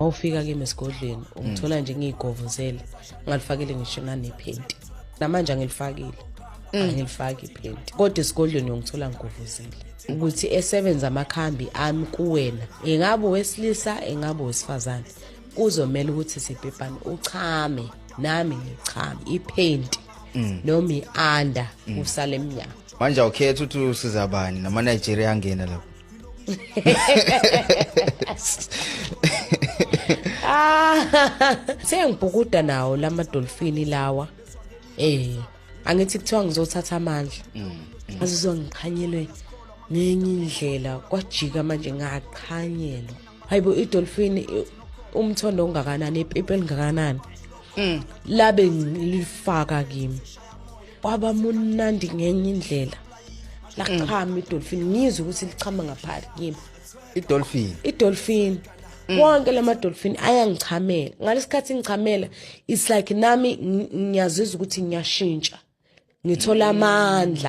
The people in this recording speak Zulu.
Mawufika kimi esigodlweni ungithola nje ngiyigovozele, ngalifakile ngisho nanephenti. Namanje angilifakile, angilifaki iphenti, kodwa esigodlweni ungithola ngigovozile ukuthi esebenza amakhambi ami kuwena, ingabe owesilisa, ingabe owesifazane, kuzomela ukuthi sibhebhane, uchame nami ngichame, iphenti noma i-under usale emnyango. Manje awukhetha ukuthi usiza bani, nama Nigeria angena lapho? Ah, sengibhukuda nawo lama dolphin lawa. Angithi kuthiwa ngizothatha amandla. Azizwa ngiqhanyelwe ngenye indlela, kwajika manje ngaqhanyelwa. Hayibo, idolphin umthondo ongakanani, ipipi elingakanani. Labe ngilifaka kimi. Kwaba munandi ngenye indlela. Lachama idolphin, ngizwe ukuthi lichama ngaphakathi kimi. Idolphin? Idolphin. Wonke lama dolphin ayangichamela. Ngalesikhathi ngichamela, it's like nami ngiyazizwa ukuthi ngiyashintsha, ngithola amandla.